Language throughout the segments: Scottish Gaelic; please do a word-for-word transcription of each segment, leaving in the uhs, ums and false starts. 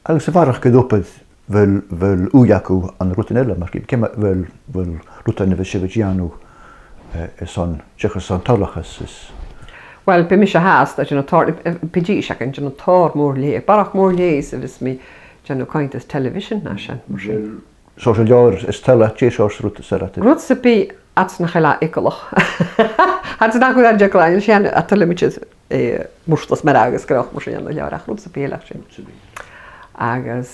Agus a bharrachd air obair, a bheil, a bheil ùidh agaibh ann an rudan eile, mar gum, ciamar a bheil, a bheil rudan a bhios sibh a' dèanamh, eh, airson, seach airson toileachas is... Uill, bidh mise fhathast a' dèanamh tòrr, eh, bidh dithis againn a' dèanamh tòrr mòr leughaidh, barrachd mòr leughaidh 's a bhios mi a' dèanamh coimhead air television no sin, mar sin. Uill, seòrsa leabhar is tuilleadh, dè seòrsa rud as fheàrr leat? Rud sam bith, fhad 's nach eil e eagalach. Fhad 's nach eil e eagalach, an sin, a' tuilleadh, eh, murt is marbh agus gnothach mar sin ann an leabhar, ach rud sam bith eile, sin. Rud sam bith. Agus,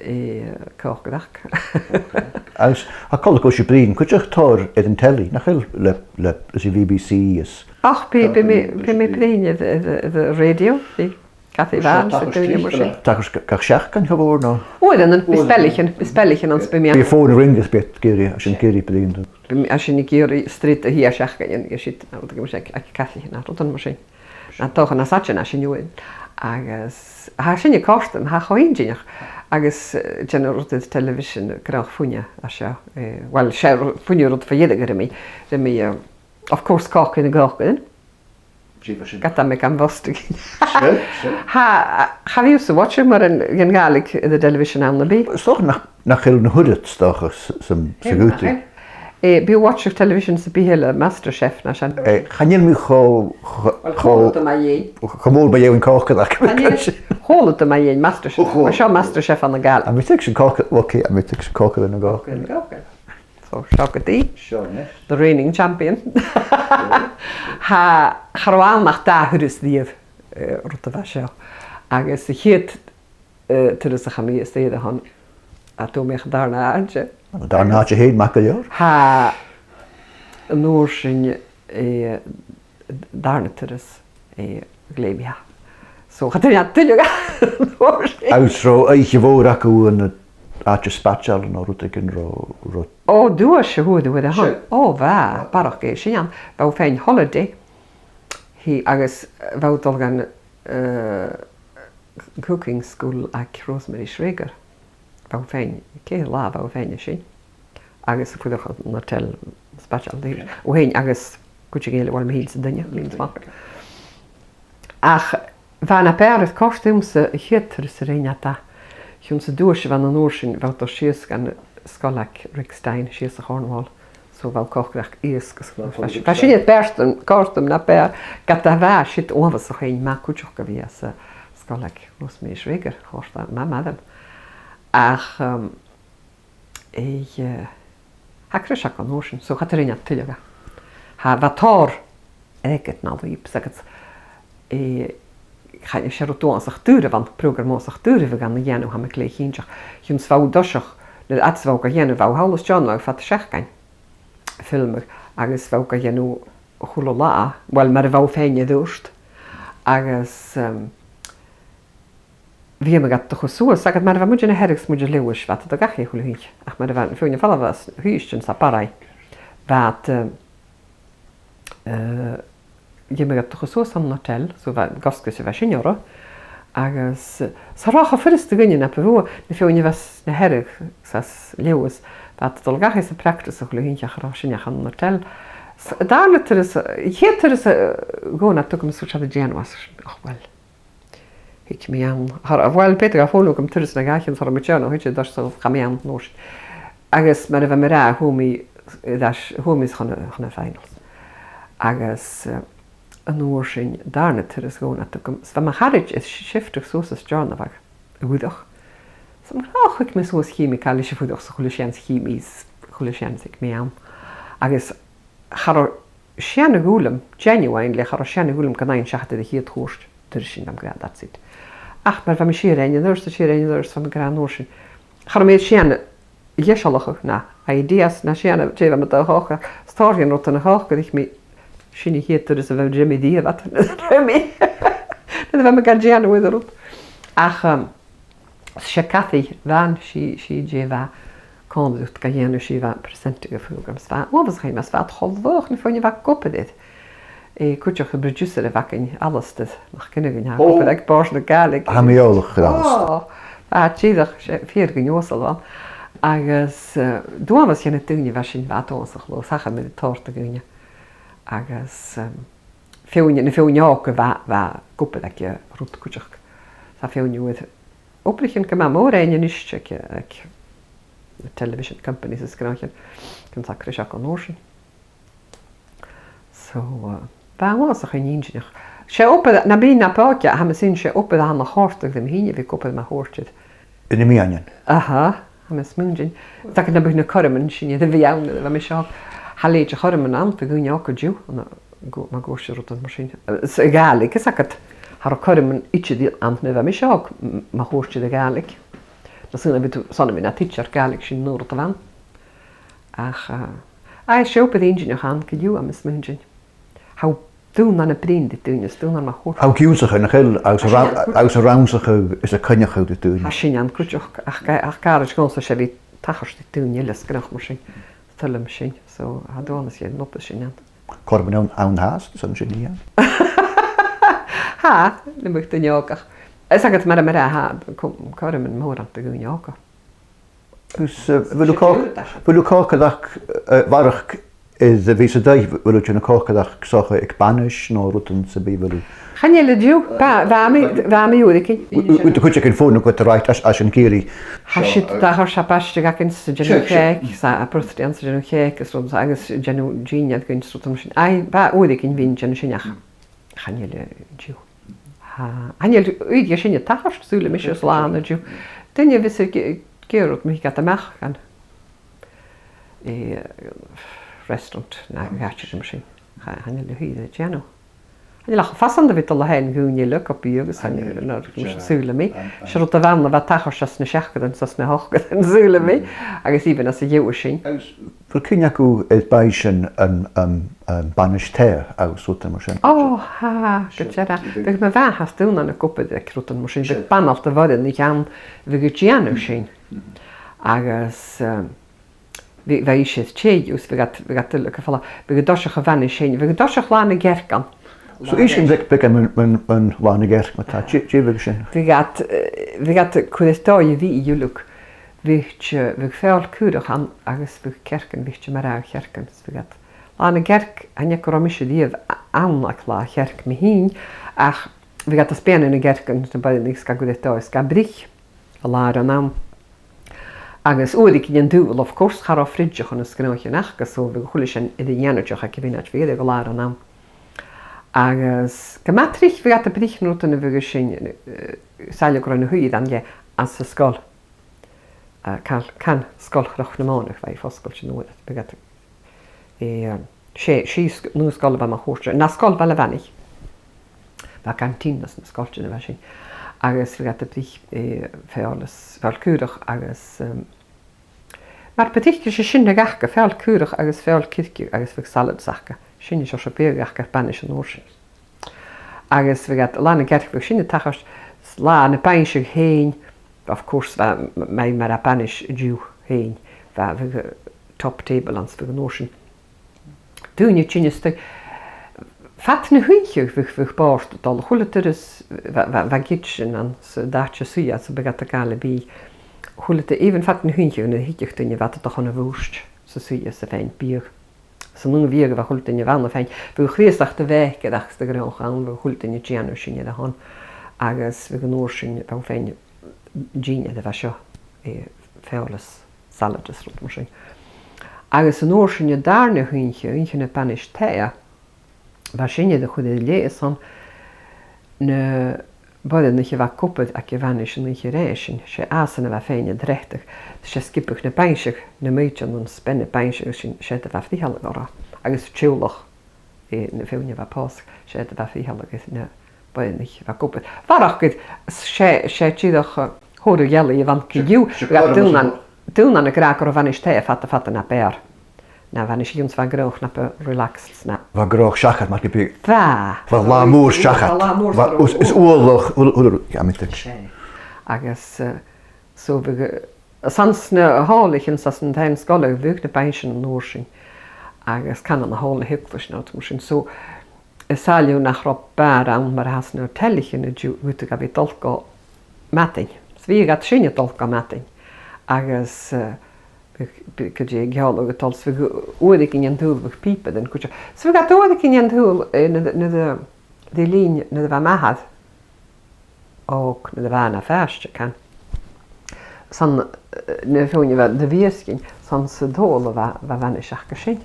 eh, còcaireachd. Agus tha coltach gu bheil sibh a' bruidhinn cuideachd tòrr air an telly, nach eil, le, le, leis a' B B C is... Ach, bidh, bidh mi, bidh mi a' bruidhinn air, air, air an rèidio, bidh. Cathy Vance, a' bruidhinn mar sin. Tachras gach seachdain, cha mhòr, no? Uaireannan, bidh spellichean, bidh spellichean anns am bi mi... Bidh am fòn a' ringeadh is bidh iad ag iarraidh, a' sin ag iarraidh bruidhinn. Bidh mi, a' sin ag iarraidh strì a thaobh seachdain, agus siud, no, rudeigin mar sin, aig, aig Cathy, no rudan mar sin. No, tha e nas fhaide na sin uair. Agus tha sin a' còrdadh rium, tha e cho inntinneach. Agus, eh, dèanamh rud air television, gnothach fuine, a seo, eh, uill, 's e ru-, fuine rud fa dheireadh a rinn mi, rinn mi, eh, of course, Còcaire nan Còcairean. Ged a tha mi gam bhosgadh. Sure, sure. Tha, cha bhi thusa a' watchadh mòran dhen Ghàidhlig air an television ann, a bheil? 'S dòcha nach, nach eil na h-uiread, 's dòcha, s-, sam, sa ghiùthsaich. Eh, bidh mi a' watchadh television sam bith eile, MasterChef no sin. Eh, chan eil mi cho, cho, uill, cho, chuala tu mu dheidhinn, cho mòr mu dheidhinn còcaireachd. Chan eil, chuala tu mu dheidhinn MasterChef. Chuala. Mar seo MasterChef ann an Gàidhlig. Tha mi a' tuigsinn còcaire, ok, tha mi a' tuigsinn Còcaire nan Còcairean. Còcaire nan Còcairean. So, seo agaibh e. Seo a-nis. The reigning champion. Sure. Tha, cha robh ann ach dà thuras riamh, eh, rud a bha seo. Agus a' chiad, eh, turas a chaidh mi a-staigh air a shon, a, thog mi an dàrna àite. An dàrna àite fhèin, math gu leòr. Tha, an uair sin, eh, dàrna turas, eh, ghlèidh mi e. So, cha do rinn e tuilleadh an uair sin. Agus an robh oidhche mhòr agaibh ann an àite spaideil no rudeigin, an robh, an robh... Ò, duais a fhuair thu air a shon. Sure. Ò, bha, barrachd dheth sin ann. Bha thu a' faighinn holiday. Hi, agus bha thu a' dol dhan, eh, cooking school aig Rosemary Shrager. Bha thu a' faighinn, ceithir latha bha thu a' faighinn an sin. Agus a' fuireach ann an hotel spaideil. Ok. Thu fhèin agus cuideigin eile, uill, mi fhìn 's an duine, mi fhìn 's mo mhàthair. Ach bha e na b' fheàrr air còrdadh riumsa a' chiad turas a rinn iad e. Chionn 's an duais a bh' ann an uair sin, bha thu a' dol sìos dhan sgoil aig Rick Stein, sìos a Chornwall. So bha còcaireachd iasg, bha, bha sin air beartan, còrdadh rium na b' fheàrr, ged a bha siud uabhasach fhèin math cuideachd a bhith anns an sgoil aig Rosemary Shrager, chòrd e math math rium. Ach, um, eh, tha creids' agam an uair sin, so cha do rinn e tuilleadh e. Tha, bha tòrr airgead na lùib, 's aithne dhut, eh, cha, 's e rud uabhasach daor a bh' ann, prògram uabhasach daor a bh' ann a dhèanamh, tha mi glè chinnteach. Chionn 's bha thu an toiseach, nuair a bha thu ga dhèanamh, bha thu thall is John, bha thu fad na seachdain a' filmeadh, agus bha thu ga dhèanamh a h-uile latha, uill, mar a bha thu fhèin a' toirt. Agus, um, bhiodh mi gad thoirt suas, agus mar a bha muinntir na Hearadh 's muinntir Leòdhais, bha iad a' dol dhachaigh a h-uile h-oidhche. Ach mar a bha feadhainn a' falbh às na h-Uibhistean 's à Barraigh, bha iad, eh, eh, bhiodh mi gad thoirt suas ann an hotel, so bha, gus gus a bha sin orra. Agus, eh, 's cha robh e cho furasta dhuinne na bu mhotha, na feadhainn a bha às na Hearadh 's às Leòdhas, bha iad a' dol dhachaigh 's a' practice a h-uile h-oidhche, ach cha robh sinne ach ann an hotel. 'S an dàrna turas, a' chiad turas, eh, dhomh an turas a thug mi suas a' dèanamh, ach, uill, thig mi ann. Cha robh, uill, b' fheudar dhomh fòn thugam turas no dhà, chionn 's cha robh mi a' dèanamh a h-uile dad, so chaidh mi ann an uair sin. Agus mar a bha mi ag ràdh, chuaidh mi, eh, chuaidh mi chun a', chun a' finals. Agus, eh, an uair sin, dàrna turas dhomh an turas, 's bha mo charaid air sifteadh suas à Steòrnabhagh a bhith. 'S bha mi ag ràdh, chuir mi suas, chì mi càit a bheil sibh a' fuireach, 's a h-uile seans chì mi, 's a h-uile seans thig mi ann. Agus cha robh sìon a dh'fhios agam, genuinely, cha robh sìon a dh'fhios agam gun fhaighinn seachad air a' chiad chuairt, turas sin, bha mi ag ràdh, that's it. Ach mar a bha mi a' sìor fhaighinn an uair 's a' sìor fhaighinn an uair 's, bha mi ag ràdh an uair sin, cha robh mi air sìon a dh'fheuchainn, na ideas, na sìon, dè bha mi a' dol a chòcaireachd, 's tòrr dhen rud a chòcair mi, sin a' chiad turas a bha mi a' dèanamh iad, rinn mi. Nuair a bha mi ga dhèanamh air an rud. Ach, um, 'S e Cathy Vance, 's i, 's i dè bha còmhla riut ga dhèanamh, 's i bha presenting a' phrògram. 'S bha, uabhasach fhèin, 's bha iad cho laghach na feadhainn a bha ag obair air. Eh, cuideachd am producer a bh' againn, Alasdair MacFhionghain, tha e ag obair aig Bòrd na Gàidhlig. Tha mi eòlach air Alasdair. Ò, bha e dìreach, 's e fìor dhuine uasal a bh' ann. Agus, eh, uabhas dhen na daoine a bha sin, bha iad uabhasach laghach, thachair mi ri tòrr de dhaoine. Agus, em, feadhainn, na feadhainn òga a bha, bha ag obair aig an rud cuideachd. 'S a feadhainn uair obraichean gu math mòr fhaighinn a-nis aig, aig television companies is gnothaichean, gun sacraidh seo an uair sin. So, uh, bha e uabhasach inntinneach. 'S e obair, nam bithinn na b' òige, tha mi a' smaoineachadh 's e obair a tha na chòrdadh rium fhìn a bhith ag obair mar chòrdair. Ina meadhanan. Aha, tha mi a' smaoineachadh. Tha gu na bha na cothroman sin a bha ann, a bha mi seo. Tha leithid de chothroman ann, do dhaoine òga an-diugh, ann an, gu, ma ghabhas rud mar sin. Eh, sa Ghàidhlig, is agad, cha robh cothroman idir ann nuair a bha mi seo, m-, mar chòrdair Ghàidhlig. Nas urrainn dhut, 's ann a bhith na tidsear Gàidhlig sin nuair a bha thu ann. Ach, eh, aidh, 's e obair inntinneach a th' ann co-dhiù, tha mi a' smaoineachadh. Tha daoine a' bruidhinn ri daoine, is daoine mar a thuirt. Tha ionnsachadh, nach eil, agus a' ra-, agus a' rannsachadh is a' coinneachadh ri daoine. Tha sin ann cuideachd, ach ga-, ach gàraids dhòmhsa 's e bhith tachairt ri daoine eile is gnothach mar sin, 's toil leam sin. So, tha daoine a' dèanamh an obair sin ann. Cothroman ann, ann fhathast, 's ann sin a dhèanamh. Tha, le muid daoine òga. Is agad mar a, mar a tha, co-, cothroman mòr ann do dhaoine òga. Agus, eh, a bheil thu, a bheil thu còcaireachd, eh, a bharrachd air a bhith san taigh, a bheil thu a' dèanamh còcaireachd 's dòcha aig banais no rudan sam bith, a bheil thu? Chan eil an-diugh, bha, bha mi, bha mi uaireigin. Bha, bha, bha cuideigin fon a' gabhail ràdh às, às an cèilidh. Tha siud a' tachairt, 's a' bhaisteadh againn 's a' dèanamh cèic, 's a' prudaran 's a' dèanamh cèic, is rudan, agus a' dèanamh dìnnear againn 's rudan mar sin. Aidh, bha uaireigin bhithinn a' dèanamh sin ach chan eil an-diugh. Tha, chan eil uaireigin sin a' tachairt, saoilidh mise, as làn an-diugh. Duine a bhios ag, ag iarraidh rud, ma thig iad a-mach dhan, eh, restaurant no gàirdean mar sin. Cha, chan eil a h-uile dèanamh. Chan eil ach fasan do bhith dol a sheinn dhaoine eile, cupa tì agus chan eil, no, saoilidh mi. 'S e rud a bh' ann a bha a' tachairt anns na seachdadan, anns na h-ochdadan, saoilidh mi. Agus even anns a' gheamhradh sin. Agus a bheil cuimhne agaibh air bainnsean an, an, an banais-taighe agus rudan mar sin? Ò, tha, gu dearbh. Bhiodh mo mhàthair 's daoine ann ag obair aig rudan mar sin. Bhiodh banaltra mhòr ann a bhiodh a' dèanamh sin. Agus, um, bhiodh, bhiodh i air tè, agus bhiodh iad, bhiodh iad uile gu falbh, bhiodh iad a' toiseach a' bhanais sin, bhiodh iad a' toiseach Là na Cearc ann. So, innsibh dhuinn beagan mun, mun, mun Là na Cearc, ma-thà, dè, dè bhiodh sin? Bhiodh iad, eh, bhiodh iad a' cur air dòigh a' bhìdh uileag. Bhiodh, eh, bhiodh feòil caorach ann agus bhiodh cearcan, bhiodh iad mar a chearcan, is bhiodh iad. Là na Cearc, chan eil, cha robh mise riamh a-, ann aig Là Chearc mi fhìn, ach bhiodh iad a' spìonadh nan cearcan, na boireannaich, 's ga cur air dòigh, 's ga bruich an làr an àm. Agus uaireigin an t-saoghail, of course, cha robh fridgeachan is gnothaichean aca, so bhiodh a h-uile sìon air a dhèanamh aig a' mhionaid, bhiodh iad aig an làr an àm. Agus gu math tric bhiodh iad a' bruich na rudan a bhiodh sin, eh, saoilidh mi gun robh na h-uiread ann dheth anns an sgoil. Eh, can, can Sgoil Chnoc na Mònach, bha i fosgailte an uair ud. Bhiodh iad, eh, 's e, 's e sg-, an aon sgoil a bha mun cuairt, na Sgoil Bhaile Mhanaich. Bha canteen anns na sgoiltean a bha sin. Agus bhiodh iad a' bruich, eh, feòil is, feòil caorach agus, ehm, mar bu trice 's e sin a bh' aca, feòil caorach agus feòil circe agus bhiodh salads aca. Sin an seòrsa biadh a bh' aca air banais an uair sin. Agus bhiodh iad, Là na Cearc, bhiodh sin a' tachairt, 's Là na Bainnse fhèin, of course, bha, m-, mar, mar a bha banais an-diugh fhèin, bha, bhiodh, eh, top table ann, 's bhiodh an uair sin daoine a' tighinn a-staigh. Fad na h-oidhche bhiodh, bhiodh bòrd a' dol, a h-uile turas, bha, bha, bha kitchen anns an dachaigh suidhe, so bhiodh iad a' gabhail a' bhìdh. A h-uile tu-, even fad na h-oidhche nuair a thigeadh duine, bha iad a' dol chun a' bhùird 's a' suidhe 's a' faighinn biadh. 'S an aon bhiadh a bha a h-uile duine a bh' ann a' faighinn. Bhiodh crìosd de bhèicearachd 's de ghnothach ann, bhiodh a h-uile duine a' dèanamh sin air a shon. Agus bhiodh an uair sin, bha thu a' faighinn dìnnear a bha seo, eh, feòil is salad is rud mar sin. Agus an uair sin an dàrna h-oidhche, oidhche na banais-taighe, bha sinne air a chur air leth airson na boireannaich a bha ag obair aig a' bhanais an oidhche roimhe sin, 's e iadsan a bha a' faighinn an t-sreathadh, 's e sgioba na bainnse, na maighdeann, an speanadh bainnse, agus sin, 's iad a bha a' frithealadh orra, agus teaghlach, eh, na feadhainn a bha pòsta, 's iad a bha a' frithealadh air na boireannaich a bha ag obair. A bharrachd air, 's e, 's e dìreach, eh, thoradh-gheallaidh a bh' ann co-dhiù, bha daoine ann, daoine ann ag ràdh gun robh banais-taighe fada, fada na b' fheàrr. Na bhanais ionnsachadh, bha an gnothach na bu relaxed na. Bha an gnothach seachad, mar gum biodh. Bha. Bha latha mòr seachad. Bha latha mòr seachad. Bha, is, is uallach, uall-, uall-, yeah, mi fhìn. 'S e. Agus, eh, so bhiodh, eh, 's anns na hallaichean, 's anns na taighean-sgoile a bhiodh na bainnsean an uair sin. Agus can ann an hall na h-eaglais no rud mar sin. So, is saoilidh mi nach robh bàr ann mar a th' anns na hotelaichean an-diugh, dh'fhaodadh a bhith a' dol gu madainn. 'S bhiodh iad sin a' dol gu madainn. Agus, eh, Bhiodh, bhiodh, gu dè, gealladh a' dol, 's bhiodh uaireigin an t-saoghail, bhiodh pìoba den chuid. 'S bhiodh iad uaireigin an t-saoghail, eh, nuair, nuair, ri linn nuair a bha m' athair òg, nuair a bha e na phàiste, can. 'S ann, eh, na feadhainn a bha de bhiasgain, 's ann san t-Sabhal a bha, bha a' bhanais aca sin.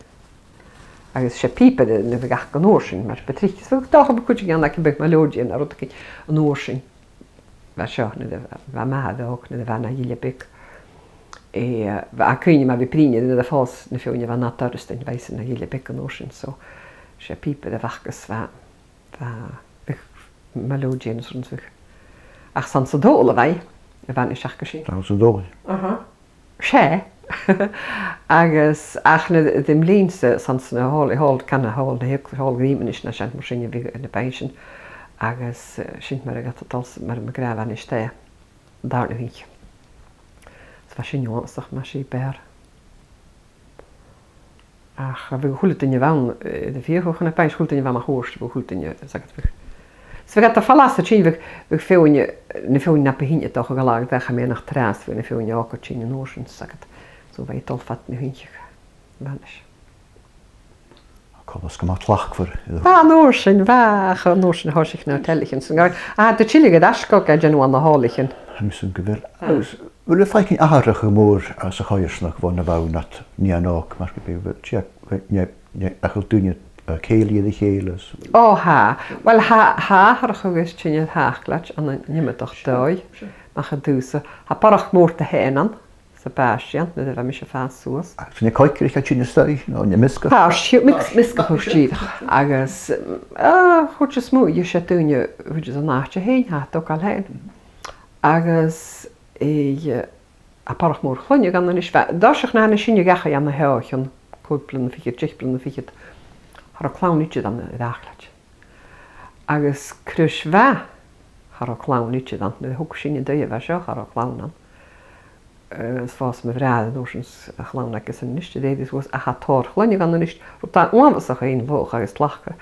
Agus 's e pìobaire a bhiodh aca an uair sin, mar bu trice. 'S bhiodh dòcha gum biodh cuideigin aca, bhiodh melodeon no rudeigin an uair sin. Bha seo, nuair a bha m' athair òg, nuair a bha e na ghille beag. Eh, bha e a' cuimhneachadh mar a bhiodh prìne, nuair a phòs na feadhainn a bha nad fhear-san, bha esan na ghille beag an uair sin, so 's e pìobaire a bh' aca 's bha, bha, bhiodh melodeon is rudan 's bhiodh. Ach 's ann san t-Sabhal a bha e, a' bhanais aca sin. 'S ann san t-Sabhal. Aha. 'S e. Agus ach na, dè am bliadhna-sa, 's ann san Sabhal, Sabhal, can, Sabhal na h-Eag-, Sabhal Ghriomainich no seann mar sin a bhiodh na bainnsean. Agus, eh, sin mar a ghabhadh iad a dhol, mar a bha mi ag ràdh, a' bhanais taighe, dàrna h-oidhche. 'S bha sin uabhasach math, 's e b' fheàrr. Ach bhiodh a h-uile duine a bh' ann, eh, de bhiadh chun na bainnse, a h-uile duine a bh' ann mun cuairt, bhiodh a h-uile duine, 's aca, bhiodh, 's bhiodh iad a' falbh às a sin, bhiodh, bhiodh feadhainn, na feadhainn na bu shine, dòcha, gu làidir, cha bhiodh iad nach tràth 's bhiodh na feadhainn òga a' tighinn an uair sin, 's aca. So bha iad a' dol fad na h-oidhche a' bhanais. Coltas gu math tlachdmhor. Bha an uair sin, bha, ach an uair sin thòisich na teileagan 's an gàrradh. A, tha thu a' tilleadh air ais gu, gu dèanamh na h-òirlean. Tha mi a' smaoineachadh gu bheil. Agus a bheil thu a' faicinn atharrachadh mòr anns a' choimhearsnachd bhon a bha thu nad nighean òg, mar gum biodh, a bheil, dè, ne, ne, a bheil daoine a' cèilidh air a chèile is. Ò, tha. Uill, tha, tha atharrachadh air tighinn air thàclaid ann an iomadach dòigh, mar a tha dùil. Tha barrachd mòr de sheann ann, sa bhàs sin, nuair a bha mise a' fàs suas. Agus an e coigreach a' tighinn a-staigh, no an e measgachadh? Tha, 's e meas-, measgachadh dìreach. Agus, ah, a' chuid as motha, 's e daoine a bhiodh san àite fhèin, tha iad a' togail fhèin. Agus, eh, tha barrachd mòr chloinne againn a-nis. Bha, an toiseach, nuair a thàinig sinne dhachaigh ann a sheo, o chionn còig bliadhna fichead, deich bliadhna fichead, cha robh clann idir ann air a' chàch. Agus Crois Bhàth, cha robh clann idir ann, nuair a thog sinne an taigh a bha seo, cha robh clann ann. Eh, is phòs mo bhràthair an uair sin 's a' chlann aige-san a-nis, dè, dè, suas, ach tha tòrr chloinne againn a-nis, rud a tha uabhasach fhèin fliuch agus tlachdmhor.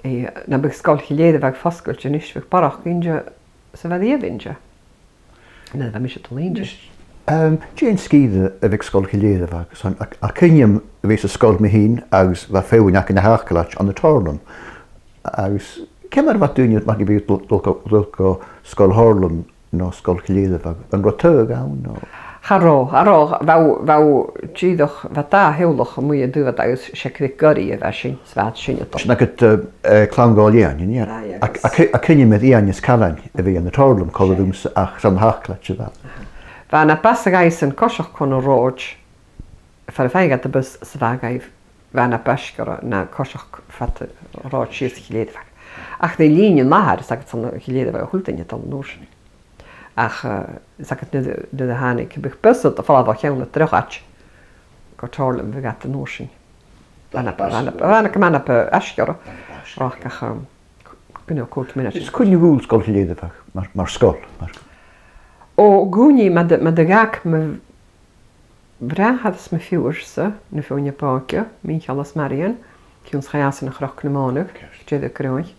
Eh, nam biodh Sgoil Chille Leòdhasach fosgailte a-nis, bhiodh barrachd innte 's a bha riamh innte. Nuair a bha mise a' dol innte. Ehm, dè an sgìre a bh' aig Sgoil Chille Leòdhasach agus an, a, a' cuimhneam a bhith san sgoil mi fhìn agus bha feadhainn aig na h-àrd-sgoil ann an Tòrlann. Agus ciamar a bha daoine, mar gum biodh, a' dol, dol gu, dol gu Sgoil Thòrlaim no Sgoil Chille Leòdhasach, an robh taghadh ann, no? Cha robh, cha robh, bha, bha dìreach, bha dà theaghlach a-muigh an taobh ud agus 's e Creag Goraidh a bha sin, 's bha iad sin a' dol. Sin agad, eh, eh, Clann Dhòmhnaill Iain, an e? Aye, agus a, a, a' cuimhneam air Iain is Cailean a bhith ann an Tòrlaim còmhla riumsa ach 's ann a' chàch a bha. Bha na bus a' fàs an coiseachd chun an rathaid, far am faigheadh iad am bus 's a bha agaibh, bha na b' fhaisge orra na coiseachd fad an rathaid sìos a Chille Leòdhasach. Ach na lìnean làthair, 's agad, 's ann a Chille Leòdhasach a bha a h-uile duine a' dol an uair sin. Ach, eh, 's agad, nuair, nuair a thàinig, bhiodh bus a' falbh o chionn an drochaid gu Tòrlaim, bhiodh iad an uair sin. Bha na, bha na, bha na, bha na b' fhaisge orra. Ach, ach, um, gun còig mionaidean. Is cuin a dh'fhuil Sgoil Chille Leòdhasach mar, mar sgoil, mar... O, cuimhnich, ma d', ma dh'fhàg mo bhràthair is mo phiuthar-sa, na feadhainn a b' òige, Mìcheal is Marian, chionn 's chaidh iadsan a Chnoc na Mònadh, ceart, deireadh cruaidh.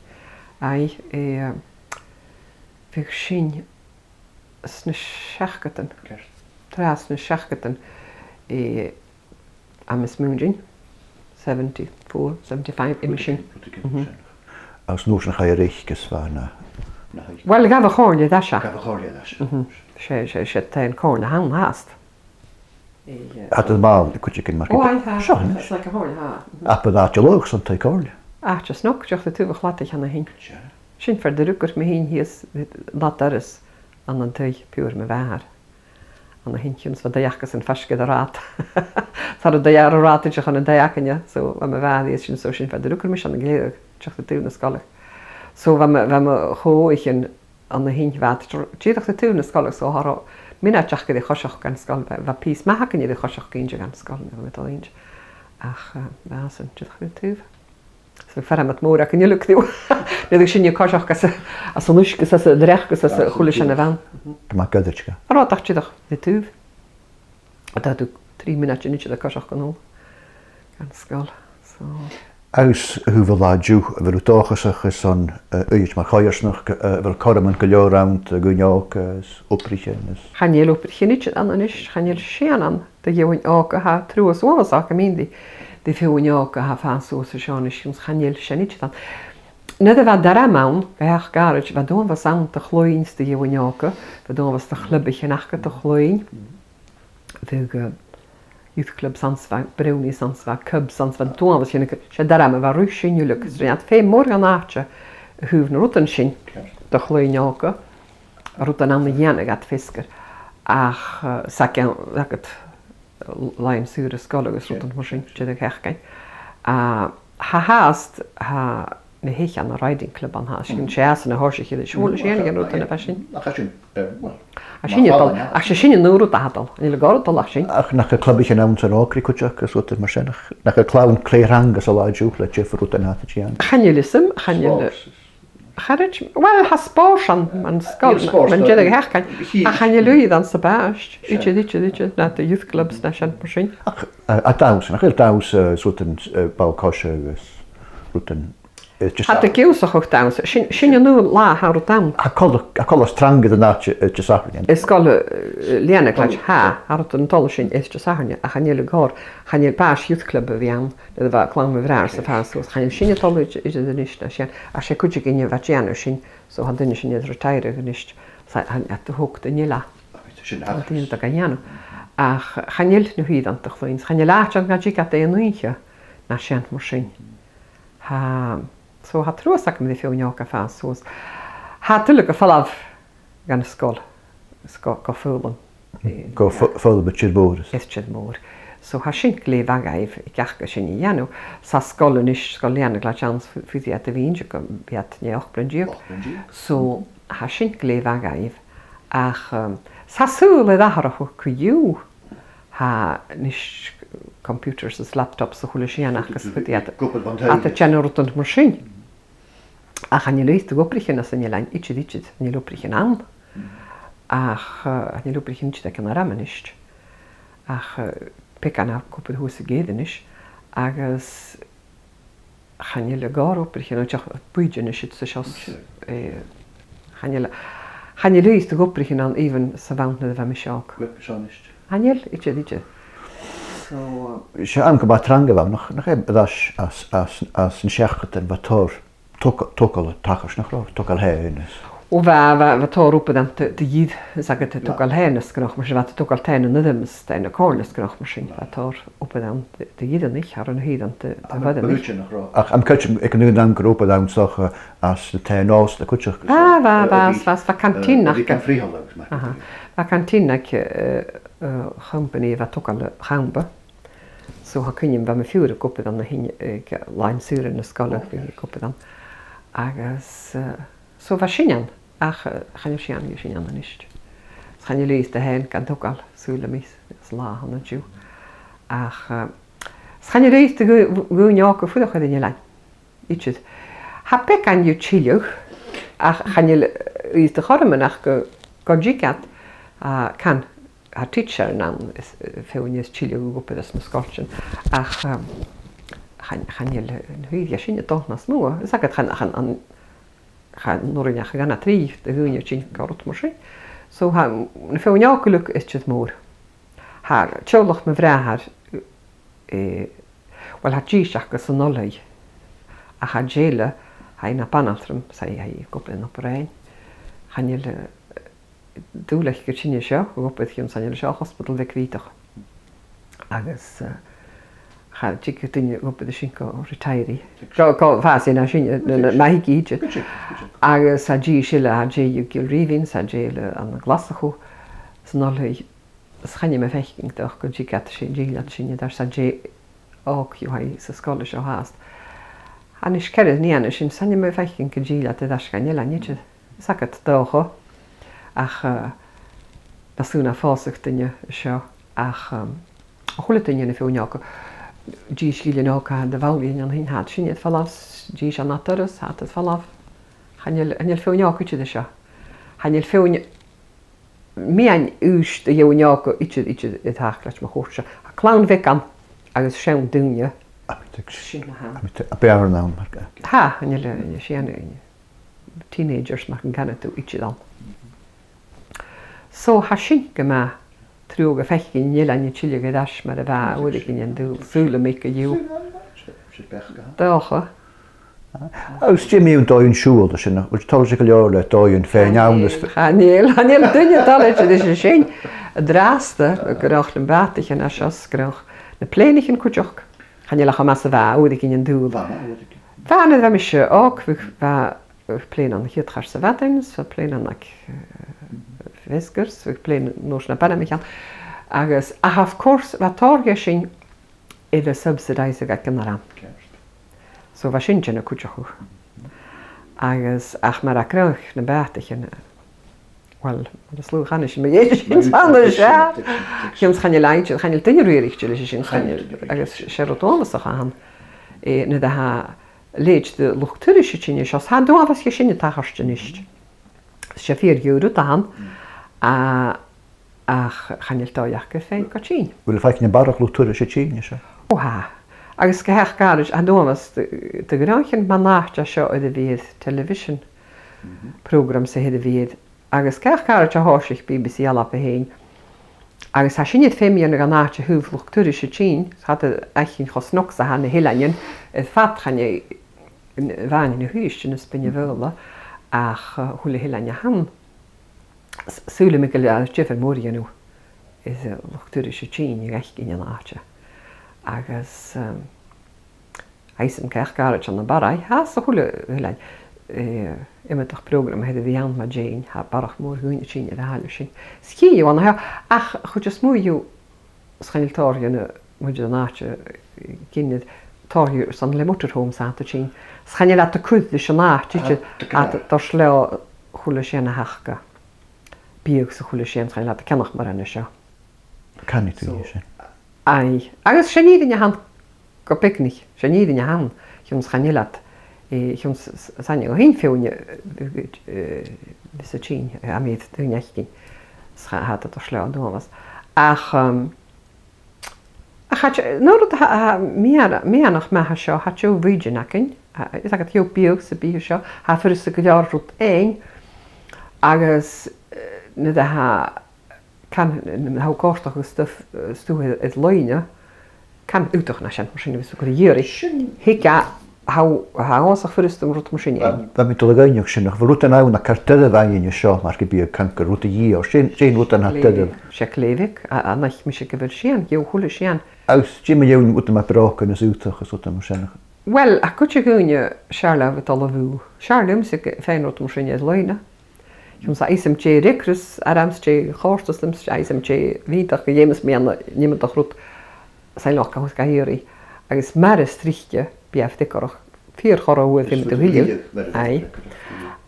Aye, eh, bhiodh sin sna seachdadan. Ceart. Tràth sna seachdadan, eh, tha mi a' smaoineachadh, seventy-four, seventy-five, uime sin. Rudeigin, rudeigin sin. Agus an uair sin chaidh a reic agus bha na, na h-... Uill, ghabh a' chomhairle air ais e. Ghabh a' chomhairle air ais e. Mhm. 'S e, 's e, 's e taigh an comhairle a th' ann fhathast. Aye, eh, tha iad a' màl cuideigin mar... O, aidh, tha, sin, tha, sin, 's e, like a chomhairle, tha. Mhm. Abair àite laghach san taigh comhairle. Àite snog, dìreach ri taobh a' chladaich an-sin. Sin far an do rugadh mi fhìn shìos, an lad dorais, ann an taigh piuthar mo mhàthar. An-sin, chionn 's bha an taigh acasan faisg air an rathad. 'S ann an taigh air an rathad, dìreach ann an taigh againne, so bha mo mhàthair shìos an sin, so sin far an do rugadh mise, ann an Glèidheadh, dìreach ri taobh na sgoile. So bha mo, bha mo cho-oghaichean an-sin, bha iad dìreach ri taobh na sgoile, so cha robh mionaid aca ri choiseachd dhan sgoil, bha, bha pìos math againne ri choiseachd innte dhan sgoil, nuair a bha mi a' dol innte. Ach, eh, bha iadsan dìreach ri taobh. So bha fear-mad mòr againn uile co-dhiù. Nuair a bhiodh sinne a' coiseachd às a, às an uisge, às an t-sneachd, às a, às a h-uile sìon a bh' ann. Gu math goirid, ge. An robh iad dìreach ri taobh? Tha thu trì mionaidean innte a' coiseachd a-null dhan sgoil. So. Agus a thaobh an latha an-diugh, a bheil thu dòchasach airson, eh, oidhche mar choimhearsnachd, eh, a bheil cothroman gu leòr ann do dhaoine òga is obraichean is... Chan eil obraichean idir ann a-nis, chan eil sìon ann do dhaoine òga, tha truas uabhasach agam fhìn ri, ri feadhainn òga a tha a' fàs suas an seo a-nis, agus chan eil sìon idir ann. Nuair a bha an t-arm ann, gu h-àraid, bha an t-uabhas ann de chloinn 's de dhaoine òga, bha an t-uabhas de chluibich aca de chloinn. Bhiodh, eh, youth club anns a' bha, brownies anns a' bha, cubs anns a' bha, an t-uabhas sin, 's e an t-arm a bha a' ruith sin uile, agus rinn iad feum mòr dhan àite a thaobh nan rudan sin de chloinn òga, rudan ann a dhèanadh iad feasgar. Ach, eh, 's aig an, aig an làithean-saora sgoile agus rudan mar sin, deireadh sheachdain. A, tha fhathast, tha na h-oidhcheannan riding club ann, tha sin, 's e às an a thòisich iad, 's e, bhuel, 's e aon de na rudan a bha sin. Ach tha sin, well, ach 's e sin an aon rud a tha a' dol, chan eil gàire a' dol ach sin. Ach nach eil clubaichean ann san Òigridh cuideachd, agus rudan mar sin, ach nach eil clann glè thrang san latha an-diugh le diofar rudan a tha iad a' dèanamh? Chan eil fhios agam, chan eil. Spòrs. Cha robh, well, tha spòrs ann, mun sgoil, mun deireadh sheachdain. Ach chan eil uiread anns a' bhaist. Idir, idir, idir, na de youth clubs, na seann mar sin. Ach, eh, a' dannsa, nach eil dannsa, eh, rudan, eh, ball-coise agus rudan, eh, just tha iad ag ionnsachadh dannsa, sin, sin an aon latha a tha rud ann. Tha coltas, tha coltas trang air an àite, eh, Disathairne. Is sgoil, eh, lìonadh, tha, tha rudan a' dol an sin, eh, Disathairne, ach chan eil gàire, chan eil bàs youth club a bh' ann. Nuair a bha clann mo bhràthar sa phàs suas, chan eil sin a' dol idir, idir a-nis na sin, ach 's e cuideigin a bha a' dèanamh sin, so tha an duine sin air retire a-nis, 's tha, tha, tha thug daoine eile. Sin tha daoine a' dèanamh. Ach chan eil na h-uiread de chloinn, chan eil àite ann gun tig iad aon oidhche, na seann mar sin. Tha, so tha truas agam ri feadhainn òga a' fàs suas. Tha tuilleadh a' falbh dhan sgoil, sgo-, gu foghlam. Gu fo-, foghlam air tìr-mòr. Air tìr-mòr. So tha sin glè mhath dhaibh, a' cheist sin a dhèanamh. 'S a' sgoil a-nis, sgoil lìonadh, glè mhath, fu-, fuirich iad a bhith innte gu bhith iad ne ochd bliadhna deug. Ochd bliadhna deug. So tha sin glè mhath dhaibh. Ach, um, 's a' saoghal air atharrachadh co-dhiù, tha a-nis computers is laptops 's a h-uile sìon aca, 's faodaidh iad, iad a' dèanamh rudan mar sin. Ach chan eil uiread de dh'obraichean anns an eilean idir, idir, chan eil obraichean ann. Ach, eh, chan eil obraichean idir aig an arm a-nis. Ach, eh, beagan a' cupad shuas a' ghead a-nis. Agus chan eil gàire obraichean, no, dìreach buidheann is siud 's an seo, eh, chan eil, chan eil uiread de dh'obraichean ann even 's a bh' ann nuair a bha mise òg. Chan eil, idir, idir. So, eh, 's e àm gu math trang a bh' ann, nach, nach e, às, às, às, às an t-seachdain bha tòrr toga-, togail a' tachairt, nach robh? Togail taighe is... O, bha, bha, bha tòrr obair ann do, do dh'fhir, is agad, togail taighe is gnothach mar sin, bha togail taighean an airm is taighean a' chomhairle is gnothach mar sin, bha tòrr obair ann do, do dh'fhireannaich, air an taigh ann do, do bhoireannaich. Ach tha mi a' creidsinn aig an aon àm gun robh obair ann 's dòcha às na taighean-òsta cuideachd. Bha, bha, bha, bha, bha canteen aca. Aha. Bha canteen aig, eh, eh, a' chompanaidh a bha a' togail a' champa. So tha cuimhne agam, bha mo phiuthar ag obair ann a shin, eh, aig làithean-saora na sgoile, bha i ag obair ann. Agus, eh, so bha sin ann, ach, eh, chan eil sìon de sin ann a-nis. Chan eil uiread de thaighean gan togail, saoilidh mi, san latha an-diugh. Ach, eh, 's chan eil uiread de dhao-, dhaoine òga a' fuireach air an eilean idir. Tha beagan dhiubh tilleadh, ach chan eil, eh, uiread de chothroman aca gu, gun tig iad, a, can, tha teacher ann, is, eh, feadhainn air tilleadh gu obair anns na sgoiltean. Ach, um, chan, chan eil, eh, na h-uiread sin a' dol nas motha. Is agad chan, chan, an, chan urrainn ach a dhà no trì de dhaoine a' tighinn gu rudan mar sin. So tha na feadhainn òga uileag air tìr-mòr. Tha teaghlach mo bhràthar, eh, uill, tha dithis aca san oilthigh, ach tha an tè eile, tha i na banaltram, 's tha i, tha i ag obair ann am Obar Dheathain. Chan eil, eh, dùil aice gur e sinne seo, ag obair chionn 's chan eil seo ach ospadal bheag bìodach. Agus, eh, cha tig duine ag obair an sin gu retire i. Gu, gu fàs i na sin, eh, na, na, na thig i idir. Agus tha dithis eile, tha an tè dhiubh Gilreathagh, 's tha an tè eile ann an Glaschu san oilthigh. Is chan eil mi a' faicinn dòcha gun tig iad sin, dìreach sin, a' dol 's an tè òg dhiubh a tha san sgoil seo fhathast. A-nis ceithir nigheanan sin, 's chan eil mi a' faicinn gun till iad air ais dhan eilean idir. Is agad dòcha. Ach, eh, nas urrainn dhomh pòsadh duine seo. Ach, um, a h-uile duine, na feadhainn òga, dithis ghillean òga a tha ann do bhaile an sin, tha iad sin air falbh, dithis ann an Doras, tha iad air falbh. Chan eil, chan eil feadhainn òga idir an seo. Chan eil feadhainn meadhan-aois de dhaoine òga idir, idir air tachairt leis mar chùrsa. Tha clann bheag ann agus seann daoine. Sin na th' ann. A bheil ann mar... Tha, chan eil, chan eil sìon, teenagers mar a chanas tu, idir ann. So tha sin gu math truagh a' faicinn an eilean a' tilleadh air ais mar a bha uaireigin an dùil, saoilidh mi, co-dhiù. Dòcha. Agus dè mu dheidhinn dòighean siubhail, a bheil sibh toilichte gu leòr le dòighean faighinn ann is... Chan eil, chan eil duine toilichte leis a sin. An-dràsta, gun robh na bàtaichean a seo, gun robh na plèanaichean cuideachd. Chan eil e cho math 's a bha uaireigin an dùil. Bha, uaireigin. Bha, nuair a bha mise òg, bha, bha plèana a' chiad char sa mhadainn, 's bha plèana aig, eh, feasgar, 's bha plèana an uair sin a' bhana-mhic ann. Agus, ach of course, bha tòrr dhe sin air a subsidise aig an àm. Ceart. So bha sin a' dèanamh cuideachadh. Agus ach mar a chruthaicheadh na bàtaichean, well, mar as lugha a chanas sinn, mu dheidhinn sin, mar a sin, chan eil aithne, chan eil duine riaraichte leis a sin, chan eil, agus 's e rud uabhasach a th' ann, eh, nuair a tha leithid de luchd-turais a' tighinn an seo, 's tha an t-uabhas dhe sin a' tachairt a-nis. 'S e fìor dheagh rud a th' ann, a, ach chan eil dòigh aca fhèin gu tighinn. Bheil thu a' faicinn barrachd luchd-turais a' tighinn an seo? Ò, tha. Agus gu h-àraid, an uabhas de, de ghnothaich mar an àite seo air a bhith air television, programmes air a bhith air, agus gu h-àraid a thòisich B B C Alba fhèin. Agus tha sin air feum a dhèanamh dhan àite a thaobh luchd-turais a' tighinn, 's tha iad a' faicinn cho snog 's a tha na h-eileanan, air fad chan e, bha na h-Uibhistean is Beinn na Faoghla, ach, eh, a h-uile h-eilean a th' ann. S-, saoilidh mi gu bheil diofar mòr a dhèanamh air, eh, luchd-turais a' tighinn a dh'fhaicinn an àite. Agus, ehm, tha fhios agam gu h-àraid ann am Barraigh, tha sa h-uile, uile, eh, iomadach prògram air a bhith ann mu dheidhinn, tha barrachd mòr dhaoine a' tighinn air a thaobh sin. 'S chì thu an seo, ach a' chuid as motha dhiubh, 's chan eil tòrr dhen, muinntir an àite, eh, cinnteach, tòrr dhiubh airson le motorhomes a tha iad a' tighinn. 'S chan eil iad a' cur ris an àite idir, iad a' toirt leotha a h-uile sìon a th' aca. Biadh 's a h-uile sìon, 's chan eil iad a' ceannach mòran an seo. Canaidh tu sin. Aye. Agus 's e an fhìrinn a th' ann gu picnic, 's e an fhìrinn a th' ann, chionn 's chan eil iad, eh, chionn 's, 's, 's aithne dhomh fhìn feadhainn, eh, eh, bhios a' tighinn, eh, a' mhìr daoine fhaicinn, 's cha, tha iad a' toirt leotha an uabhas. Ach, ehm, ach tha, an rud a tha, tha meadhan-, meadhanach math an seo, tha deagh mhaoidean againn, tha, is agad deagh bhiadh 's a' bhith an seo, tha furasta gu leòr rud fhaighinn, agus, eh, nuair a tha, can, nuair a tha thu a' còrdadh stuth, eh, stuth air, air loidhne, can aodach no sìon mar sin a bhios tu a' cur a dh'iarraidh. Sin. Thig e, tha, tha e uabhasach furasta rud mar sin fhaighinn. Bha, bha mi a' dol a dh'fhaighneachd sin, ach a bheil rudan ann a tha car doirbh fhaighinn an seo, mar gum biodh, can gu rudan dhiubh, sin, sin rudan a tha doirbh. 'S e glè bheag, a, a, a-nis, mise gu bheil sìon, gheibh a h-uile sìon. Agus dè mu dheidhinn rudan mar brògan is aodach is rudan mar sin? Well, a' chuid de dhaoine, 's fheàrr leotha a bhith a' dol a bhùth. 'S fheàrr leamsa faighinn rud mar sin air loidhne. Chionn 's tha fhios agam dè an fhiacras ormsa, dè chòrdas riumsa, 's tha fhios agam dè bhiodh, ach gu dh'fheumas mi an iomadach rud 's a leithid a chur ga iarraidh. Agus mar as trice, bidh e fìor dhìreach, fìor chorra uair feumaidh tu a thuilleadh. Aye.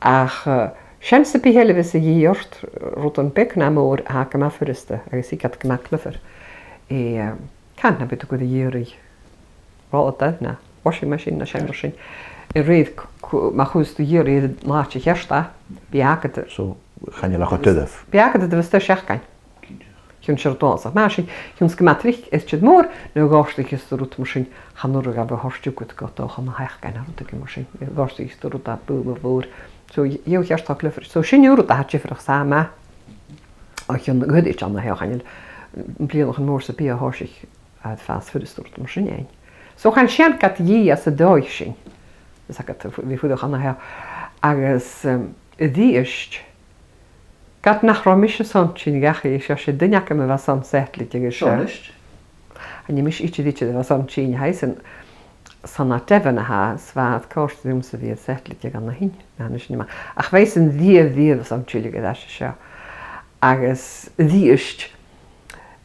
Ach, eh, seans sam bith eile a bhios a dhìth ort, rudan beag no mòr, tha e gu math furasta, agus thig iad gu math cliobhair. Eh, can, nam biodh tu a' cur a dh'iarraidh rolla-dubh no washing machine no sìon mar sin. A rèir c-, c-, ma chuireas tu a dh'iarraidh air an àite cheart e, bidh e agad. So, chan eil e cho doirbh. Bidh e agad a bhios tu a' seachain. Chionn 's e rud uabhasach math sin, chionn 's gu math tric, is tiod mòr, nuair a dh'òrdaich thu rud mar sin, chan urrainn dha bhith a thoirt thugad gu dòcha na h-ath-gheamhraidh no rudeigin mar sin, nuair a dh'òrdaich thu rud à bualadh mhòr. So, gheibh thu ceart cho cliobhair. So, sin an rud a tha diofraichte 's a tha math. O chionn ghoirid an seo, chan eil bliadhnaichean mòr sam bith a thòisich a' fàs furasta rud mar sin fhaighinn. So chan eil sìon gad dhìth às an dòigh sin. Is agad, bha fuireach an seo. Agus, um, a-rithist, ged nach robh mise airson tighinn dhachaigh, 's e, 's e duine agam a bha airson settleadh agus seo. Chan e mise idir, idir a bha airson tighinn, tha fhios agam, 's ann à Devon a tha, 's bha e a' còrdadh riumsa a bhith a' settleadh ann a shin, na, na sin ma. Ach bha fhios agam riamh, riamh airson tilleadh air ais an seo. Agus a-rithist,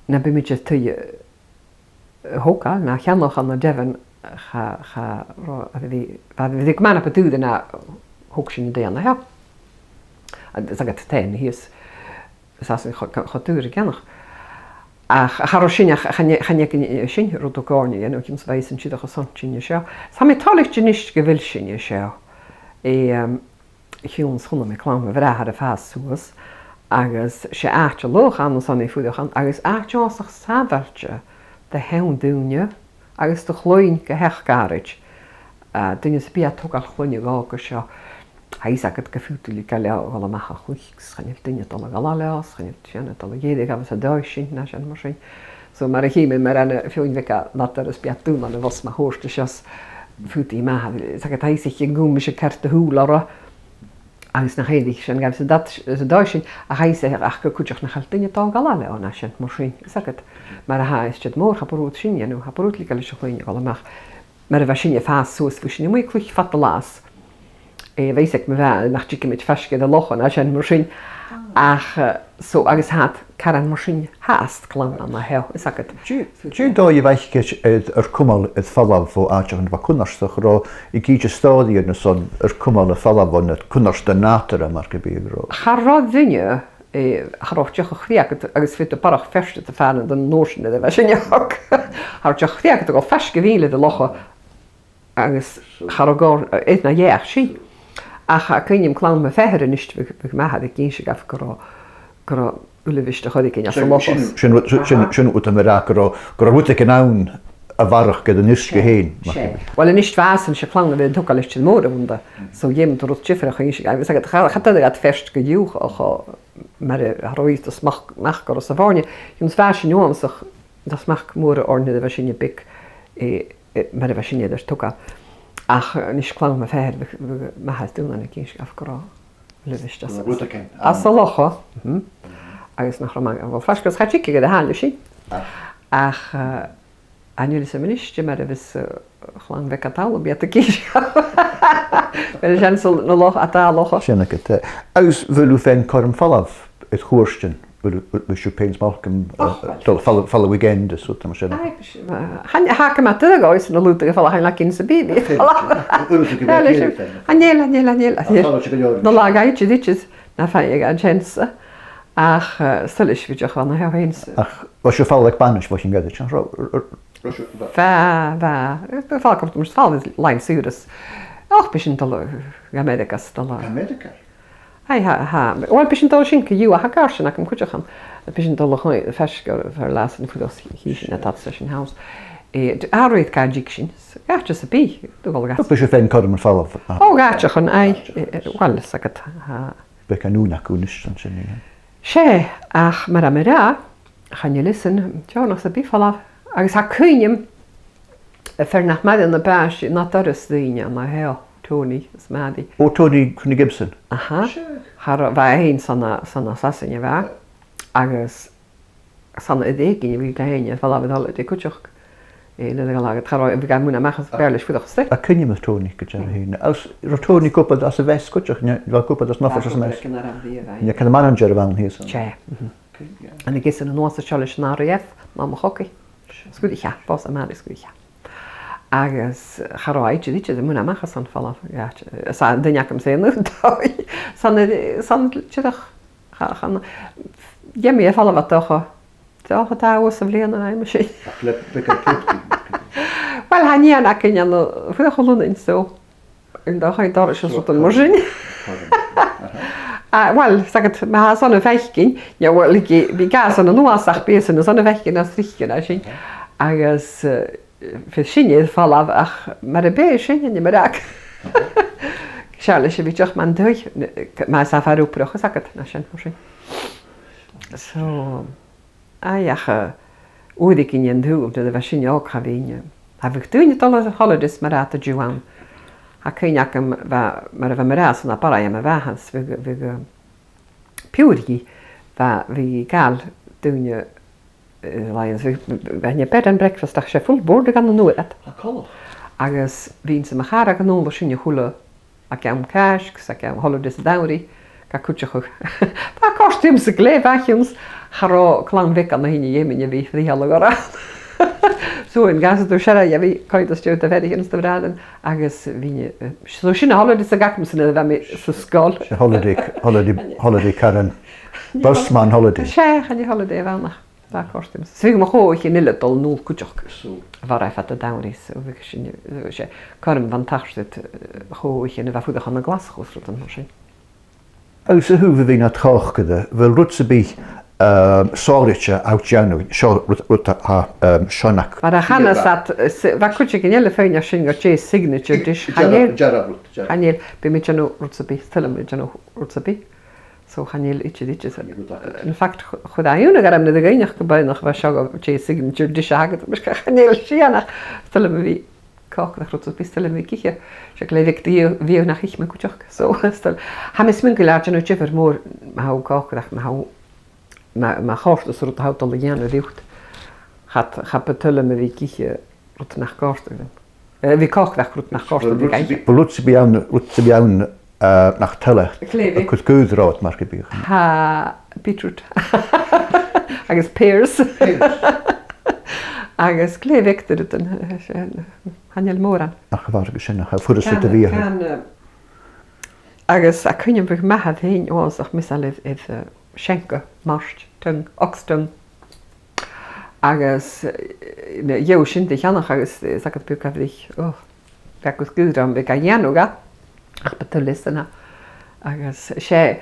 nam biodh mi air taigh, eh, thogail, no a cheannach ann an Devon, cha, cha robh, bha, bha, bha gu math na bu dùire na thog sinn an taigh an seo. Agus agad taighean shìos, 's ann cho, cho, cho dùr a cheannach. Ach, ach cha robh sin ach, chan e, chan e sin rud a bh' againn a dhèanamh, chionn 's bha fhios agam dìreach airson tighinn an seo. 'S tha mi toilichte a-nis gu bheil sinn an seo. Eh, um, chionn 's chunna mi clann mo bhràthar a' fàs suas, agus 's e àite laghach a th' ann airson a bhith a' fuireach ann, agus àite uabhasach sàbhailte do sheann daoine agus do chloinn gu h-àraid. Eh, duine sam bith a' togail chloinne dhomh an seo, tha fhios agad gum faod thu leig a leòr a dhol a-mach a chluich, 's chan eil duine a' dol a dh'fhalbh leotha, 's chan eil sìon a' dol a dh'èirigh dhaibh san dòigh sin, no sìon mar sin. So mar a chì mi, mura h-eil feadhainn bheaga a' lorg is bidh iad dùinte a bhos ma thuirt thu siud, Faodaidh m' athair, 's aithne dhut, tha e a' smaoineachadh gum bi seo ceart a thogail orra, agus nach fhaodadh sinn gabhail san dad-, san dòigh sin, ach tha e a' smaoineachadh cuideachd nach eil duine a' dol a ghabhail ann an sin, mar sin, 's aithne dhut. Mar a tha e, 's e dad mòr, cha b' urrainn sin a dhèanamh, cha b' urrainn leis a' chloinn a dhol a-mach. Mar a bha sinne a' fàs suas, bha sinne a-muigh a' cluich fad an latha. Eh, bha fhios aig mo mhàthair nach tigeadh mi faisg air an loch an sin, mar sin. Ach, eh, so, agus tha iad caran mar sin fhathast clann an-seo, 's aithne dhut. Dè, dè an dòigh a bh' aig, air, air cumail air falbh bho àiteachan a bha cunnartach, an robh, aig ìre stòiridh no son, air cumail air falbh bho na cunnartan nàdarra, mar gum biodh, an robh? Cha robh duine, eh, cha robh deoch a' chrìoch agad agus bhiodh tu barrachd feirste a' faighinn an uair sin nuair a bha sinne òg. Cha robh deoch a' chrìoch agad a' dol faisg a mhìle dhan loch, agus cha robh gàire, eh, air na dhèidh sin. Ach tha cuimhne agam clann mo pheathar a-nis, bha, bha m' athair ag innse dhaibh gun robh, gun robh uilebheist a' cur aig an, às an loch. Sin, sin, sin, sin, sin rud a bha mi ag ràdh, gun robh, gun robh rudeigin ann a bharrachd air an uisge fhèin. 'S e. Uill, a-nis bha sin, 's e clann a bha a' togail leis an mòr a bh' annta. So dh'fheumadh tu rud diofraichte a chuimseadh. Agus aithne dhut, cha, cha tug iad feirste gu diùchadh, ach mar a, cha robh iad a' smachd-, smachd orra sa mhòine. Dh'fheumadh bha sin uabhasach, a' smachd mòr oirnn nuair a bha sinne beag, eh, eh, mar a bha sinne air togail. Ach, eh, a-nis clann mo pheathar, bha, bha m' athair daonnan ag innse dhaibh gun robh uilebheist às, às an loch. Mhm. Agus nach robh math, uill, faisg air, cha tigeadh iad a-mhàin leis sin. Ach, eh, chan eil fhios agam a-nis dè mar a bhios, eh, a' chlann bheag a' dol, am bi iad ag innse dhaibh? Bheil sinn san loch, a' dol dhan loch. Sin agad e. Agus a bheil thu fhèin cothrom falbh air chuairtean? Bheil, bheil, bheil sibh fhèin 's Malcolm, eh, a' dol, dol a dh'fhalbh, falbh weekend is rud mar sin? Aye, bheil sibh, eh, chan, tha cuimhne agam air a' ghoid 's na lùdaig a' falbh, chan eil againn sam bith. Chan eil, chan eil, chan eil. Na làithean idir, na fhaigheadh an seans. Ach, eh, 's toil leis bhideach ann a sheo fhèin. Ach, bha sibh a' falbh aig banais, bha sin gairid, sin, ro-, ro-, Bha, bha. Bha falbh, cuideachd, falbh air làithean saoire. Och, bha sinn a' dol, eh, gu Ameireaga 's a' dol. Gu Ameireaga? Aye, tha, tha. Uill, bha sinn a' dol sin co-dhiù, ach tha càirdean agam cuideachd ann. Bha sinn a' dol a chluich, feasgar far an latha sin, fuireach, chì sinn an t-àm sin a-nis. Eh, d-, a rèir càit an tig sinn, 's àite sam bith, a' dol a dh'àite. Bha sibh fhèin cothrom air falbh? O, dh'àiteachan, aye. Eh, eh, uill, 's aithne dhut, tha. Bha e gun ùine agaibh a-nis an sin, eh? 'S e, ach mar a bha mi ag ràdh, chan eil fhios agam, deònach sam bith falbh. Agus tha cuimhne agam, eh, fear nach maireann na b' àbhaist, na Doras daoine an-seo, Tony is Maddie. O, Tony Cooney Gibson. Aha. Sure. Cha robh, bha e fhèin 's ann à, 's ann à Sasainn a bha e. Agus 's ann air èiginn a bhiodh e fhèin a' falbh air holiday cuideachd. Eh, nuair a ghabhadh e, cha robh, bhiodh e a' mùineadh a-mach is Beurla is fuireach a-staigh. Tha cuimhne agam air Tony gu dearbh fhèin. Agus an robh Tony ag obair às a' mheas cuideachd, no an robh e ag obair às an oifis às a' mheas? Bha e ag obair aig an R A F, aye. An e ceann a' mhanaidsear a bh' ann shìos? 'S e, mhm. Okay, yeah. Agus an uair sin, an uair sin, 's e seòrsa an R A F, no mo chogadh. Sguir e, bha e ann, 's e Maddie, sguir e. Agus cha robh e idir, idir a' mùineadh a-mach às an falbh, yeah, 's e an duine agam-sa an-diugh. 'S ann, 's ann dìreach, cha, chan, dh'fheumadh e falbh, dòcha, dòcha, dà uair sa bhliadhna, no mar sin. Ach le beagan purtaidh. Uill, chan eil againn ann, fuireach a' Lunnainn, so, an dòigh, an dòigh, 's e rudan mar sin. Aha. Ah, uill, 's aithne dhut, ma tha e son a' faicinn, no, uill, bidh e, bidh e gu son an uair sin, ach bidh e son, son a' faicinn nas trice na sin. Aha. Agus, eh, bidh sinne air falbh, ach mura bi sin, chan eil mi ag ràdh. Aha. Seall leis a' bhideach mun dòigh, n-, ma tha e far obrach, 's aithne dhut, no sin mar sin. So, aye, ach, eh, uaireigin an t-àm, nuair a bha sinne òg, cha bhiodh, eh, cha bhiodh daoine a' dol air holidays mar a tha iad an-diugh ann. Tha cuimhne agam, bha, mar a bha mi ag ràdh, 's ann à Barraigh a bha mi fhathast, bhiodh, bhiodh, eh, piuthar, bha, bhiodh i a' gabhail daoine, eh, Lions, bhiodh, bhiodh, bhiodh i na bed and breakfast, ach 's e full board a bh' ann an uair ud. Tha coltach. Agus bhithinn-sa 's mo charaid a' dol a-null, bha sinne a h-uile, aig àm Càisg, 's aig àm holidays an t-samhraidh, ga cuideachadh. Bha e a' còrdadh rium-sa glè mhath, chionn 's cha robh clann bheag ann a shin a dh'fheumadh a bhith a' frithealadh orra. So, an gabhas tu searbh a bhith a' coimhead às dèidh do bheatha anns do bhràithrean, agus bhithinn, eh, so sin na holidays a bh' agamsa nuair a bha mi san sgoil. 'S e holiday, holiday, holiday caran. Busman holiday. 'S e, chan e holiday a bh' ann ach. Bha e a' còrdadh rium-sa. 'S bhiodh mo cho-oghaichean uile a' dol a-null cuideachd. So. A Bharraigh fad an t-samhraidh, so bhiodh sinne, 's e cothrom a bh' ann tachairt air, eh, cho-oghaichean a bha a' fuireach ann an Glaschu is rudan mar sin. Agus a thaobh a bhith nad chòcaire, a bheil rud sam bith, ehm, sònraichte a tha thu a' dèanamh, seo rud, rud a tha, ehm, seònach? Mar a chanas iad, eh, s-, bha cuideigin eile a' faighneachd sin gur e signature dish, chan eil. Dearbh, dearbh rud, dearbh. Chan eil, bidh mi a' dèanamh rud sam bith, 's toil leam a bhith a' dèanamh rud sam bith. So chan eil idir, idir. Chan eil rud agad. In fact, ch-, chuir e iongnadh orm nuair a dh'fhaighnich gum b' e nach b' e seo gur e signature dish a th' agad, mar chan eil sìon ach 's toil leam a bhith còcaireachd rud, so bidh 's toil leam a bhith ag ithe. 'S e glè bheag de bhiadh, bhiadh nach ith mi cuideachd. So, 's toil, tha mi a' smaoineachadh gu bheil e a' dèanamh diofar mòr ma tha thu còcaireachd, ma tha thu, ma, ma chòrdas rud a tha thu a' dol a dhèanamh riut. Cha, cha bu toil leam a bhith ag ithe rud nach còrdadh rium. Eh, a bhith còcaireachd rud nach còrdadh rium. Bheil rud sam bith ann, rud sam bith ann, eh, nach toil leat, a' cur gu d' fhreagairt mar gum biodh? Tha beetroot. Agus pears. Pears. Agus glè bheag de rudan, eh, chan eil mòran. Ach a bharrachd air sin, tha furasta a bhith. Can, can, eh, agus tha cuimhne agam bhiodh m' athair fhèin uabhasach measail air, air, eh, seanca, mairt, tongue, ox tongue. Agus, eh, gheibheadh sinn de cheannach agus, eh, 's aithne dhut, bhiodh e gu, oh, bhiodh e gu sgìth ann, bhiodh e ga dhèanamh dha, ach bu toil leis-san e. Agus 's e,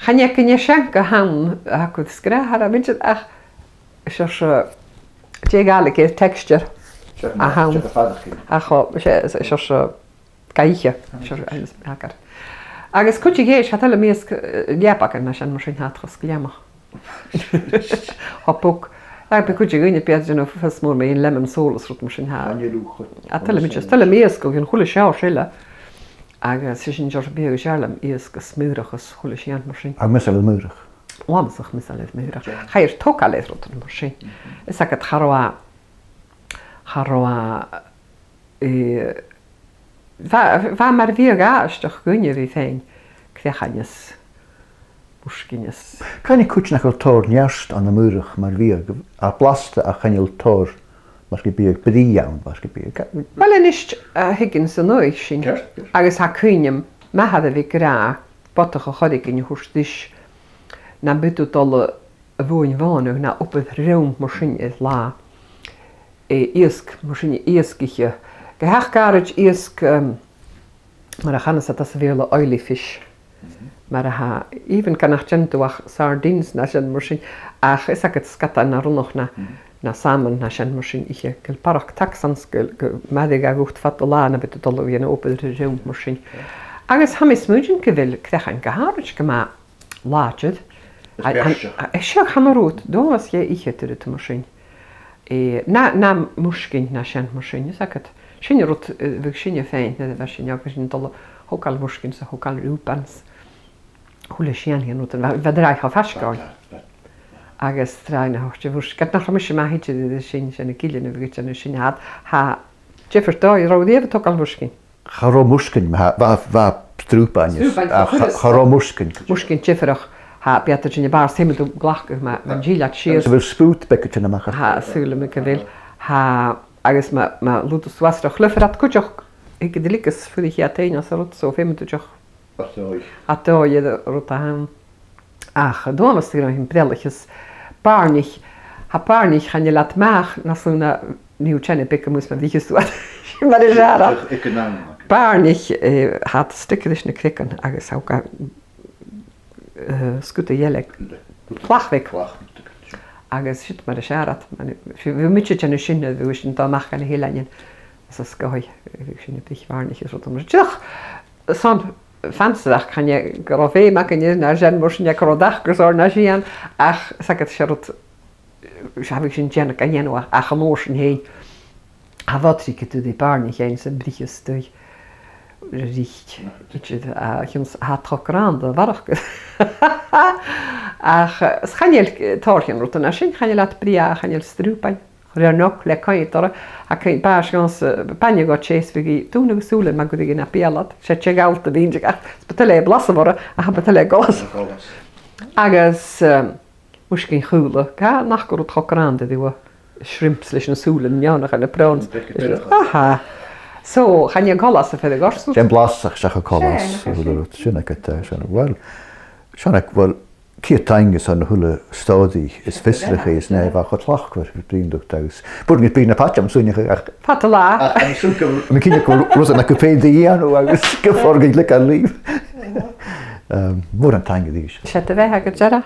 chan e gun e seanca a th' ann, a tha gu sgràth air a' mhìneachadh, ach 's e, 's e, dè a' Ghàidhlig air texture a th' ann. Ach, oh, 's e, 's e, 's e, ga ithe. Sure, agus, agus cuideachd, cha toil leam iasg, eh, leabagan no seann mar sin, tha iad cho sgleamach. Cho bog. Agus bidh cuid de dhaoine, bidh iad a' dèanamh fios mòr mu dheidhinn lemon sole is rud mar sin, tha. Chan eil iad cho. Cha toil leam iasg, cha toil leam iasg o chionn a h-uile seòrsa eile. Agus 's e sin an seòrsa biadh as fheàrr leam, iasg is maorach is a h-uile sìon mar sin. Ach measail air maorach? Uabhasach measail air maorach. Cha bhi e air togail air rudan mar sin. 'S aithne dhut, cha robh, cha robh, eh, bha, bha e mar bhiadh àbhaisteach dhuinne a bhith a' faighinn creachain is mùsgain is. Canaidh cuid nach eil tòrr neart ann am maorach mar bhiadh, a bhith blasta ach chan eil tòrr mar gum biodh brìgh ann, mar gum biodh. Uill, a-nis, eh, a' tighinn san oidhche sin, ceart, ceart, agus tha cuimhne agam m' athair a bhith ag ràdh, bodach a' choireigin a thuirt ris, nam biodh tu a' dol a a' bhuain bhàna no obair throm mar sin air latha, eh, iasg mar sin, iasg ithe. Gu h-àraid iasg, um, mar a chanas iad sa Bheurla, oily fish. Mar a tha, even gun nach dèan thu ach sardines no seann mar sin, ach 's aithne dhut, sgadain no rionnach no, no salmon no seann mar sin ithe, gu bheil barrachd taxans, gu, gu mairg a dh'fhaodadh fad an latha nam biodh tu a' dol a dhèanamh obair throm mar sin. Agus tha mi a' smaoineachadh gu bheil creachain gu h-àraid gu math làidir. Is a, beirteach. A, a, seo, chan eil rud, dòchas, dheth ithe tuilleadh mar sin. Eh, na, na mùsgain no seann mar sin, 's aithne dhut. Sin an rud, eh, bhiodh sinne a' faighinn, nuair a bha sinne, agus sinn a' dol a thogail mùsgain 's a thogail reuban 's a h-uile sìon, sìon rud, bha, bha an tràigh cho faisg oirnn. Agus tràigh na thoirt a' mhùsgain, ged nach robh mise math idir air sin, sin na gillean a bhiodh a' dèanamh sin, tha, tha diofar dòigh, an robh thu riamh a' togail mùsgain? Cha robh mùsgain, bha, bha, bha srùbain is, srùbain, ach cha, cha robh mùsgain. Mùsgain diofraichte, tha, bidh iad a' tighinn a-mach, 's feumaidh tu an glacadh ma, ma dh'fhill iad sìos. Bheil spùt beag a' tighinn a-mach? Tha, saoilidh mi gu bheil. Tha, agus ma, ma lùdas tu às dha, chlòimhear iad cuideachd, thig iad a leigeas fuirich iad fhèin às an rud, so feumaidh tu deoch. Air dòigh. Air dòigh, air an rud a th' ann. Ach, an dòchas, 's e gun robh sinn breallach is bàirnich, tha bàirnich, chan eil iad math ach nas lugha na nì thu teine beag a-muigh 's ma bhritheas tu iad. Sin mar as fheàrr. Aig, aig an àm. Bàirnich, eh, tha iad a' stiogaireachd ris na creagan agus tha thu ga, eh, sgudadh dheth le clach bheag. Clach bheag. Agus siud mar as fheàrr iad, mar, bha, bha mise a' dèanamh sin, bha sinn a' dol a-mach gu na h-eileanan, às an sgoil, bha sinn a' bruich bhàirnich is rud mar sin. Dìreach, 's ann fhaighinn-sa ach chan e gun robh feum againn air na seann mar sin, gun robh dad gus oir na seann, ach 's aithne dhut, 's e rud, 's e, bhiodh sinn a' dèanamh, ga dhèanamh ach, ach an uair sin fhèin, tha bhod tric a' dol ri bàirnich fhèin 's a' bruich a-staigh, a' rìch, a' chionn 's tha iad cho grànda a bharrachd. Ach, eh, 's chan eil, eh, tòrr chionn rudan a sin, chan eil iad brèagha, chan eil srùbain. Chuir e an-diugh le coimhead orra, tha cuimhn', b' e seo 's, eh, bainne dhomh teth 's bhiodh i a' dùnadh a sùilean ma dh'fhuirich i na beul iad. 'S e teth ghabhalta a bh' innte, ach 's bu toil leatha blas a bhorradh, ach bu toil leatha golas. Golas. Agus, eh, mùsgain chaola, càit nach robh rud cho grànda riutha, shrimps leis na sùilean neònach, na prawns. Aha. So, chan e an colas a bh' air a' gholas. Dè am blas ach seach an colas. Sin agad e, sin, uill, sin agad, uill, Ceud taing airson a h-uile stòiridh is fiosrachadh is na bha cho tlachdmhor ri bruidhinn riut agus b' urrainn dhut bruidhinn na paidean, 's urrainn dhut, ach fad an latha. Ach, tha mi cinnteach gu bheil rudan agad fhèin ri dhèanamh agus gu forgaill le gal leibh. Ehm, mòran taing a-rithist. 'S e do bheatha gu dearbh.